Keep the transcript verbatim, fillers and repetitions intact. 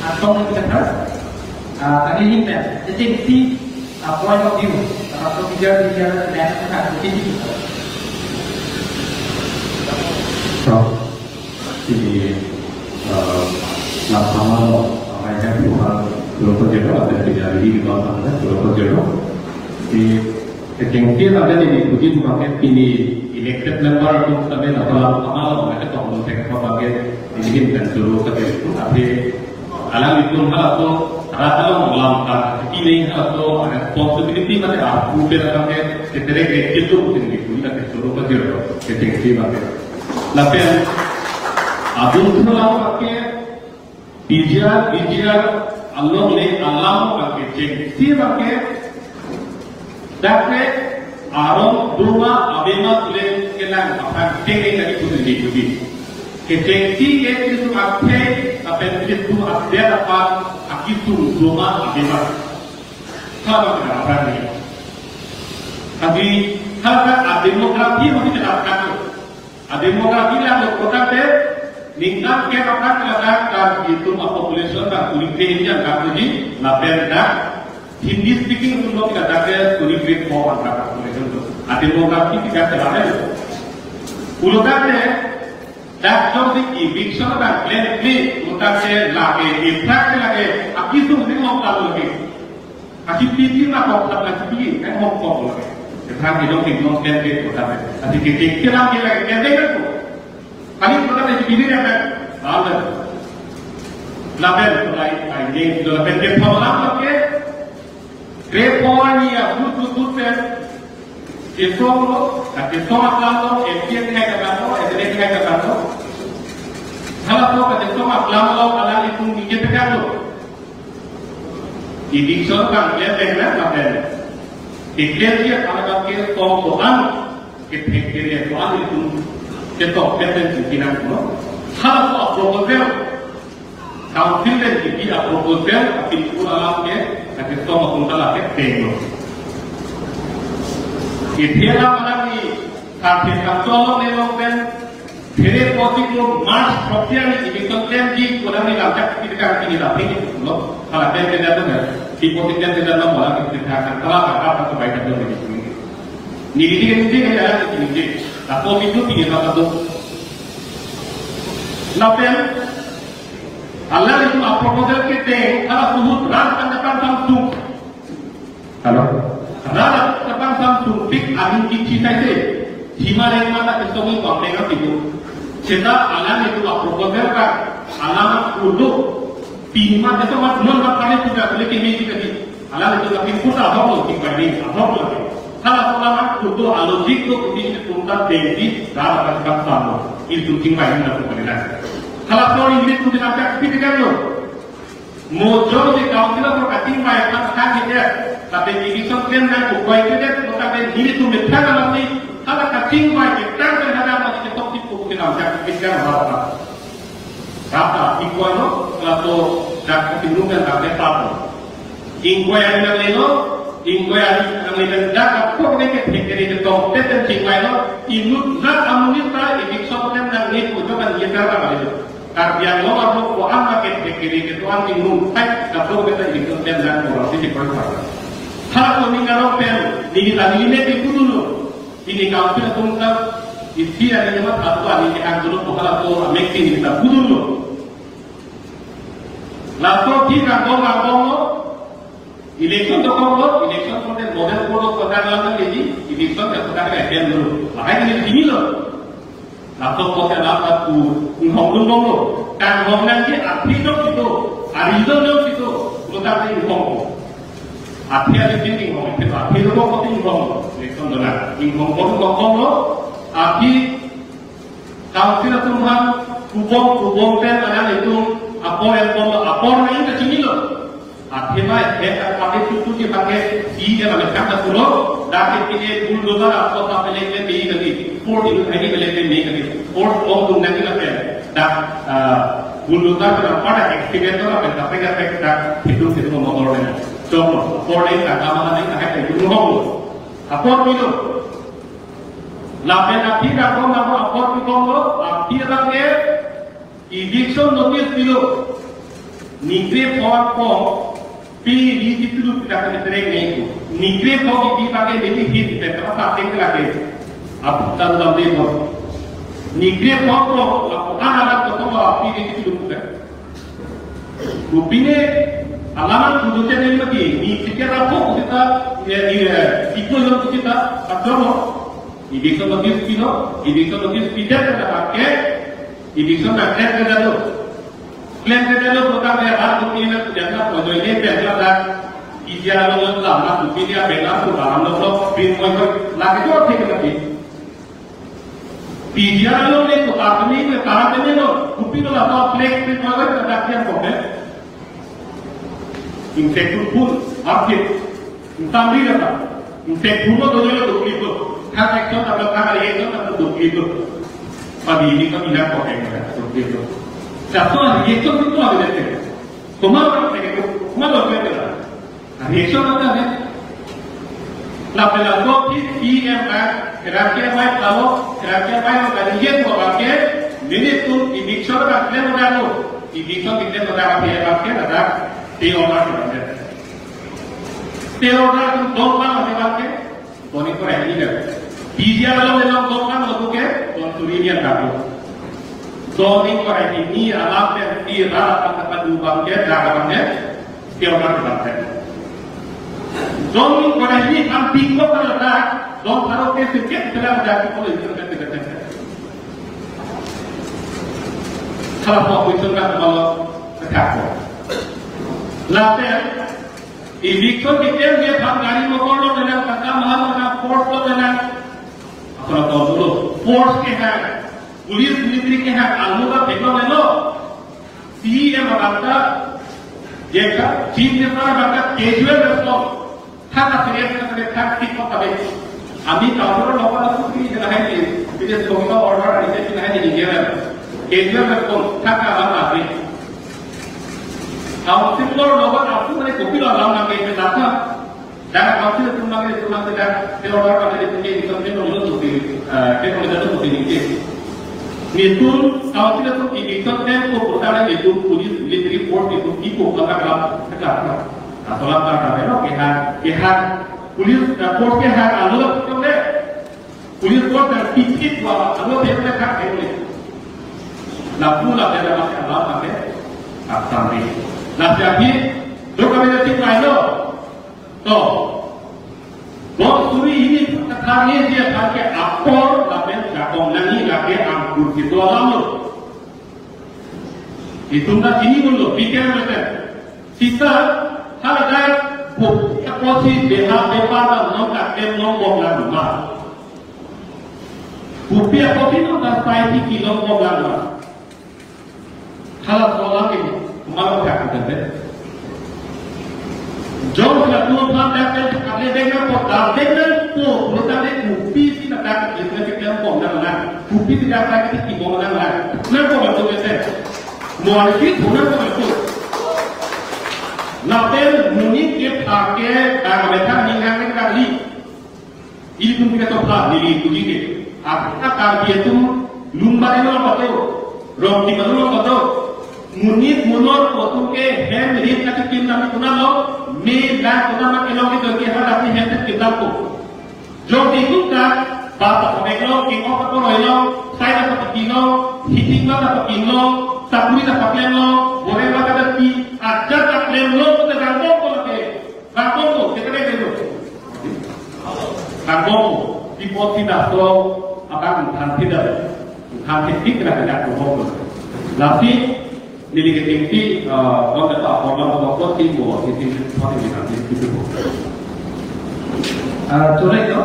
Atong kita, ah, tadi ini kan, jadi si, ah, point of view, ah, procedure, procedure, dan, ah, jadi. So, ini, eh, laksana lo, apa ya, bukan, belum kerja, ada tiga hari di bawah sana, belum kerja. Di Kechengsi abang ke neli puji abang ke pini elected member atum kami na palang kamal abang ke tong teng ko abang ke nelihin kan dulu ke itu, tapi alanglitum halaso rata alam kan pini halaso responsibility mate aku pera abang ke ketere ke itu pun di puji ke dulu ke dulu kechengsi abang ke. Lapen adun thula abang ke P G R, P G R along le alam abang ke chengsi abang ke. Dak le aron doma abema tule kelang aphan chengsi lagi putin di putin. Kechengsi ke itu akhei, apen itu akhei aphan akisung doma abema. Kalau kita aphan ni. Tapi kalau kan demografi mungkin kita akan Demografi lang lo kota te, ningkan ke akan ada kan itu population kan kulit ke ini yang kan ini, lapen dak Hindi speaking atum lo kita ke kulit grade four kan population tu. Demografi kita terlalu. Ulo kan te, dak jong di eviction kan plan kli, ulo kan te lake, effect lake, akisung ni mau tahu lagi. Aci piti na kok sat aci piti, eh, hong kok lo. Kethang hidong hidong ken ke kota be. Aci kiti kilang kila ken ke ko. Kali kota be piti ya kan. Lalu. Lapen, lain, lain, lain, lapen ke phalang ke. Grade four ni ya, good, good, good, pen. Kesong lo, ka kesong aklam lo, M P N hai ka lo, M L A hai ka lo. Halaso ka kesong aklam lo, alanglitum ni ke pegang lo. Eviction kan dia pernah lapen. Declare dia kalau pakai tong Tuhan, kita kira Tuhan itu ketok peten pimpinan kuno. Hal apa proposal? Council dan D P a proposal, tapi pun alam ke, tapi tong akan kalah ke tengok. Ithia la mana ni, kate kantolo ne long pen, phere posik lo March throksi ni eviction claim di, kodam ni lamjak kita kan ini tapi lo, kalau pen pen pen, di posik pen pen lo, malah kita kan, kalau tak apa, kebaikan dulu di sini. Ni di sini, ni di sini, ni di sini. Tapi itu tinggi satu. Lapen, alanglitum a proposal ke teng, hala suhut ran tanggapan samsung. Halo. Rara kapang sam sumpik aning kichi taite. Hima reng mata kesongi bang reng apiku. Seta alanglitum a proposal ka alam kudo. Pima keso mat non mat kami sudah boleh kami di tadi. Alanglitum a pin puta ahok lo, tik bai ni, ahok lo. Hala sekolah mat kudo alojik lo, kudo ini tuntas dengki, rara kapang sam lo. Itu ting bai ni lalu kami nak. Hala sekolah ini kudo nak pilihan lo. Mo jong je council apor kating bai aphan than ke, lapen eviction claim nang kukwai ke det, lapen nelitum methang alam ni, hala kating bai ke tang kan hada ma ke tok tik kuku ke lam jak ke kan hal apa. Rata ingkoi lo, lato dak kating nung kan dak ke tap lo. Ingkoi ari nang lelo, ingkoi ari nang lelo dak apor ne ke thek ke ne ke tong, teten ting bai lo, inut dak amonit ta eviction claim nang ne kujo kan ye kar nang lelo. Karbi Anglong arlo ko-an ma ke thek kiri ke tuan tingrum thai, kaprek kita ini konten dan orang sini perlu. Hala ko ni ngarong pen, ni kita ni ne ke kudu lo. Ini council atum ka, isi ada nyamat satu ani ke angkulo ko hala ko amek sini kita kudu lo. Laso di kangkong kangkong lo, Election dokok lo, election konten model code of conduct lang nang lagi, election ya sudah kena ban dulu. Makanya ini sini lo. Langsung konten apa tu, inghong dun bong lo. Kan hong nang di, api dok itu, arido dok itu, lo tak ada inghong. Api ada sini inghong, itu api dok kok inghong. Election dona, inghong bong bong lo, api Council atum han kubong kubong pen alanglitum apor elpon lo apor na ita chinilo. Athema het apate tutu ke pakai si ke balik kata pulo. Dake kini bulldozer apo ta pelek le mei kali. Port itu ini pelek le mei kali. Port om tung nangi lapen. Dak, ah, bulldozer pen apa dak excavator apa dak pen dak pen dak hitung hitung motor le. Contoh, port le tak lama nanti tak itu ngomong lo. Apor pilo. Lapen api rakon nabo apor pikom lo, api abang ke eviction notice pilo. Ningkrepho apot piri di tulu kita kena tereng nai ko. Ningkrepho di bagi neli hin pe apa ting lagi. Apa tahu tahu deh ko. Ningkrepho apot apa anak ko piri di tulu kita. Rupine alaman kudu te neli mati. Ni sekian apa kita ya ni ya ikut kita apa. Eviction notice pilo, eviction notice pidet ke pakai, eviction na klem ke dado. Klem ke dado kota ke rat kupi na kuda na pojoi le pe na da. Ija lo lo la na kupi dia pe na kuda lo lo pin mo ko la ke to thik ke pi. Ija lo le kota kami ke tara kami lo kupi lo la to flex pin mo ko da kian ko ke. Infected full, arthik. Tamri kata. Infected full lo dolo dukli ko. Thak ekjon atau thak ekjon atau dukli ko. Padi ini kami nak pakai mana dukli ko. Satu hari ekjon itu ada deh. Kemana pakai itu? Kemana pakai itu? Hari ekjon ada deh. Lapen laso P M I, kerangke mai kalau, kerangke mai kalau tadi dia dua pakai, minit tu eviction pakai modal tu. Eviction kita modal pakai, pakai ada, dia orang tu ada. Stay order atum dong bang ase bang ke, zoning kore hini ke. P G R along elong dong bang lo ke, don suri ni anta ko. Zoning kore hini alam ke di ra akan akan du bang ke, da bang ke, stay order bang ke. Zoning kore hini kan pingko kan ada, don saro ke sikit selang jadi kalau itu kan tidak ada. Kalau mau itu kan kalau tegak ko. Lapen, eviction kitem dia aphan gari motor lo kelang, kaka mahal lo kelang, force lo kelang. Asal tahu dulu, force kehang, police military kehang, almu ka peklo melo. C M abang ta, jeka, chief minister abang ta, casual response. Thak a serious na kare thak tik kok kabe. Ami tahu lo lo ka suki jela hai ni, bila sohima order, ini jela hai ni jela. Casual response, thak a abang ta. Council lo lo ka asu mane kopi lo alam nang ke thak a. Dak council atum bang atum bang dak, te order bang atum ke itum ke nolu tu ti, eh, ke nolu tu ti ke. Netum council atum ke itum ke ko kota netum police military force netum ke ko kota kala kata. Asal apa kata lo kehang, kehang police, eh, force kehang alo tu le. Police force dan tipit wa alo dia le kehang le. Lapu la dia masih alam pakai. Asam ni. Nah jadi, dok kami nanti main lo. To, don suri hini pathar ni dia pakai apor lapen jakong nangji lake angkur kedo alam lo. Itum ta chini dun lo, pikir meten. Sita, haladak, bupi apotsi beha bepar ta non kaklem non bom lang ma. Bupi apotsi non ta sai ti kilong bom lang ma. Halaso alam ke, kemana kita akan tende? Jong sila dua belas dak pen kami dengan kota dengan po, kota de bupi kita dak kita kita bom lang lang, bupi kita dak kita ki bom lang lang. Nang ko betul betul. Mau lagi pun nang ko betul. Lapen monit ke pakai dak mereka ningang kali. Ilitum kita to pha, neli itu jike. Apa Karbi atum lumbar ino apa to? Rongti malu apa to? Monit monor atum ke hem rit kati kim nami kuna lo, me la kuna ma kilo kito ke ha tapi hem rit kita ko. Jong di itu ka, bapa ko bek lo, king apa ko roi lo, sai na pakai lo, hiting na pakai lo, sapuri na pakai lo, goreng na pakai, ajat aklem lo, kita rangkong ko lagi. Kangkong ko, kita kan itu. Kangkong ko, di pot tidak so, akan than tidak, than tidak kena kena kangkong ko. Lasi, neli ke tingti, eh, orang kata orang kata tim bo, tim tim tim tim tim tim. Ah, correct, no?